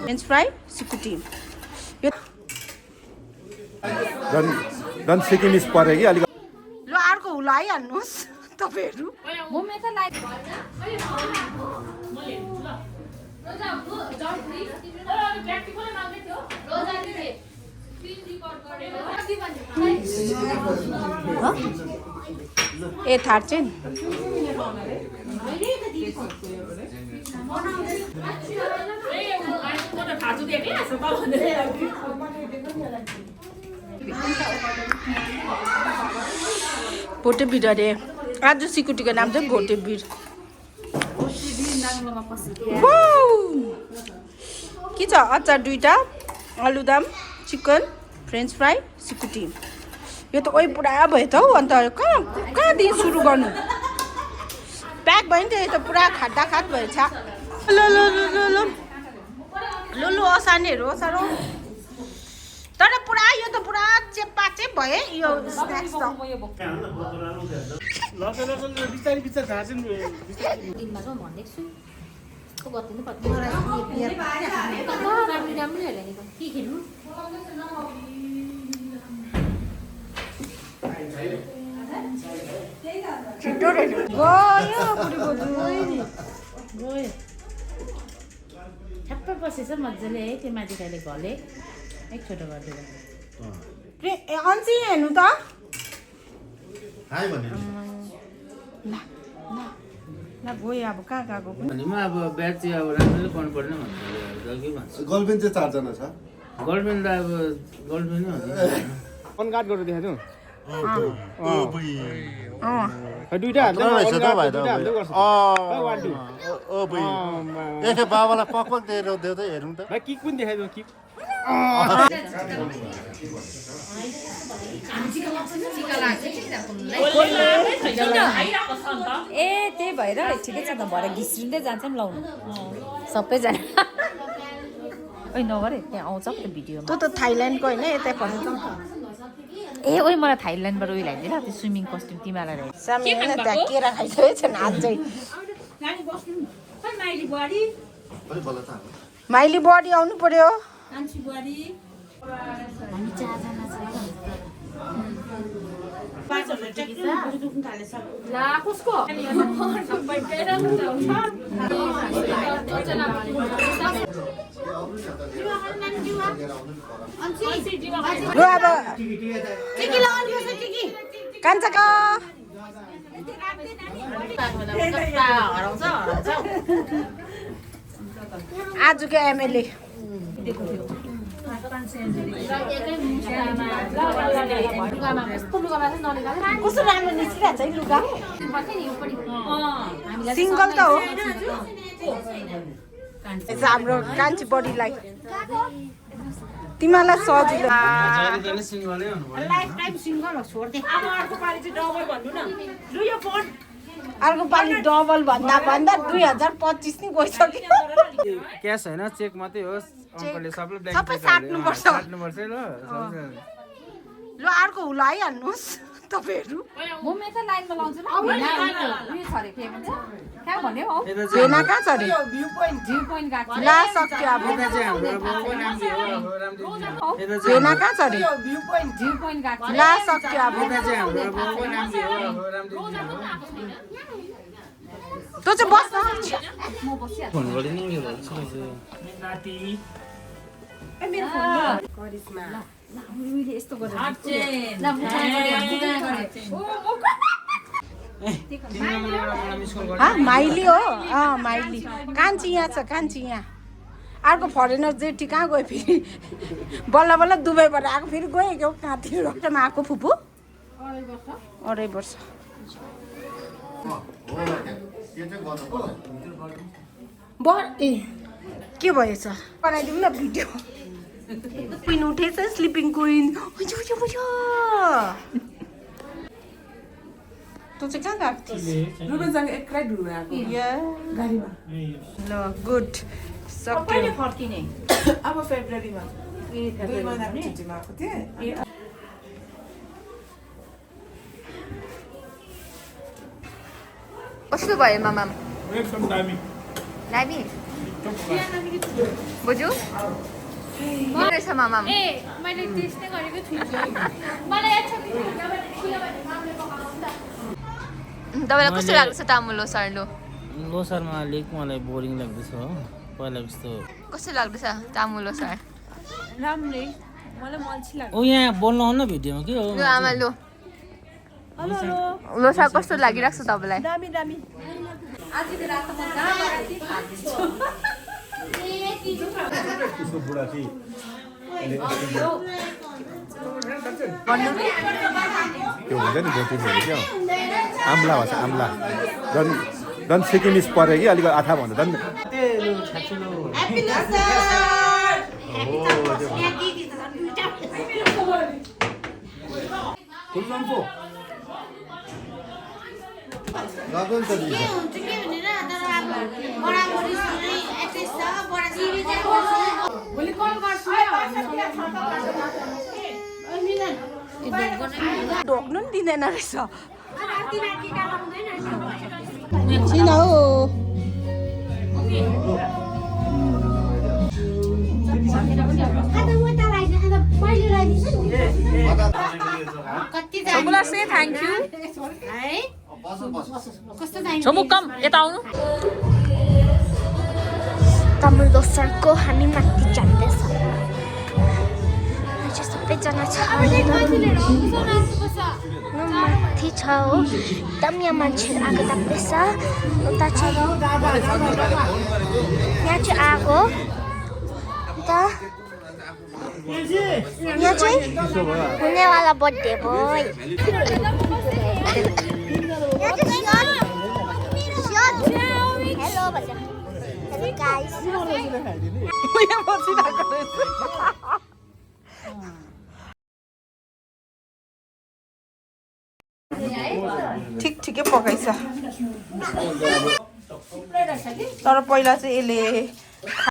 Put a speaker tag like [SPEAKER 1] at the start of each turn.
[SPEAKER 1] French fry सिकुटी
[SPEAKER 2] झन् second पऱ्यो कि अलिक
[SPEAKER 1] ल अर्को हुला आइहाल्नुहोस् तपाईँहरू ए थार्ड चाहिँ भोटे बिर अरे आज सिकुटीको नाम चाहिँ भोटे बिर के छ अचार दुईटा आलुदम चिकन फ्रेन्च फ्राई सिकुटी यो त ओइ पुरा भयो त हौ अन्त कहाँदेखि सुरु गर्नु प्याक भयो नि त यो त पुरा खाँदा खात भएछ ल ल ल ल ल ल असानीहरू असार तर पुरा यो त पुरा चेप्पा चेप भयो यो स्न्याक्स त
[SPEAKER 3] ठ्याप्पै बसेछ मजाले है त्यो माथि कहिले घले एक छोटो गरिदिएर
[SPEAKER 1] अन्छी हेर्नु त ल गयो अब कहाँ कहाँ गएको
[SPEAKER 4] अनि म अब ब्याच चाहिँ अब राम्रैले पढ्नु पर्ने भन्छु
[SPEAKER 2] गर्लफ्रेन्ड चाहिँ चारजना छ
[SPEAKER 4] गर्लफ्रेन्ड त अब गर्लफ्रेन्ड नै हो
[SPEAKER 5] अन कार्ड गरेर देखाइदिउँ
[SPEAKER 2] दुईटा एकै बाबालाई पक्क देउँदै हेरौँ त
[SPEAKER 5] किक पनि देखाइदिउँ किक
[SPEAKER 3] ए त्यही भएर ठिकै छ त भरे घिस्रिँदै जान्छ नि लाउनु सबैजना ओइ नगरे त्यहाँ आउँछ नि त भिडियोमा
[SPEAKER 1] तँ त थाइल्यान्डको होइन यतै पर्छ
[SPEAKER 3] ए ओइ मलाई थाइल्यान्डबाट उयो ल्याइदिएर त्यो स्विमिङ कस्ट्युम तिमीलाई रहेछ
[SPEAKER 1] सामीले त्यहाँ केरा खाइसकेको छ अझै माइली बडी आउनु पर्यो कान्छाको आजको एमएलए कस्तो राम्रो निस्किरहेको छ है लुगा सिङ्गल त हो हाम्रो कान्छी बडीलाई तिमीलाई सजिलो अर्को पालि डबल भन्दा भन्दा 2025 नि गइसक्यो
[SPEAKER 4] क्यास होइन चेक मात्रै होस् अङ्कलले सबैलाई
[SPEAKER 1] सबै साट्नुपर्छ
[SPEAKER 4] साट्नुपर्छ ल
[SPEAKER 1] ल अर्को हुला आइहाल्नुहोस् तपाईँहरू
[SPEAKER 3] म मेता लाइनमा लाउँछु ल उयो छ अरे के भन्छ कहाँ भन्यो हौ
[SPEAKER 1] भेना कहाँ छ अरे
[SPEAKER 3] भ्यू पोइन्ट गएको
[SPEAKER 1] ला सक्यो अब
[SPEAKER 4] यता चाहिँ हाम्रो अब रामदेव हो रामदेव
[SPEAKER 1] भेना कहाँ छ अरे
[SPEAKER 3] भ्यू पोइन्ट गएको
[SPEAKER 1] ला सक्यो अब
[SPEAKER 4] यता चाहिँ हाम्रो अब रामदेव हो रामदेव
[SPEAKER 1] तँ चाहिँ बस्न
[SPEAKER 3] म बसिहाल्छु
[SPEAKER 4] फोन गरे नि उयो भन्छ
[SPEAKER 5] नाति
[SPEAKER 1] करिश्मा
[SPEAKER 3] ल हामीले यस्तो गरेर ल
[SPEAKER 1] माइली हो माइली कान्छी यहाँ छ कान्छी यहाँ अर्को फरेनर जेठी कहाँ गयो फेरि बल्ल बल्ल दुबईबाट आएको फेरि गयो क्या कहाँतिर आएको फुपू 2.5 वर्ष ए के भएछ बनाइदिउँ न भिडियो क्विन उठेछ स्लिपिङ क्विन तँ चाहिँ कहाँ गएको थिइस् ल गुड सक्यो
[SPEAKER 3] फर्किने
[SPEAKER 6] अब फेब्रुअरीमा 2 महिनाको छुट्टीमा आएको थिएँ
[SPEAKER 3] कस्तो भयो मामा
[SPEAKER 2] एकदम दामी
[SPEAKER 3] दामी बुझ्यौ के रहेछ मामा
[SPEAKER 7] मैले टेस्ट नै गरेको छुइनँ मलाई याद छ कि
[SPEAKER 3] तपाईँलाई कस्तो लाग्दैछ तामुल लोसार लु
[SPEAKER 4] लोसारमा अलिक मलाई बोरिङ लाग्दैछ हो पहिला जस्तो
[SPEAKER 3] कस्तो लाग्दैछ तामुल लोसार
[SPEAKER 7] राम्रै मलाई मल्छी लाग्यो
[SPEAKER 4] ओ यहाँ बोल्नुहुन्न भिडियोमा के हो
[SPEAKER 3] लु आमा लु लोसार कस्तो लागिरहेको छ तपाईँलाई
[SPEAKER 7] दामी दामी
[SPEAKER 2] त्यसको बुढा चाहिँ त्यो हुन्छ नि गोटीहरू क्या आम्ला भन्छ आम्ला झन् सिक्किमिस पऱ्यो कि अलिक आथा भन्दा झन्
[SPEAKER 1] ढोक्नु नि दिँदैन रहेछ छिन हौ
[SPEAKER 3] थ्याङ्क यू छमुक्कम यता आउनु
[SPEAKER 8] तामुल लोसारको हामी माथि जाँदैछ सबैजना छ माथि छ हो एकदम यहाँ मान्छेहरू आएको ताप्दैछ उता चाहिँ यहाँ चाहिँ आएको अन्त यहाँ चाहिँ हुनेवाला बर्थडे भयो हेलो भन्छ हेलो गाइस
[SPEAKER 1] ठिकै पकाइछ तर पहिला चाहिँ यसले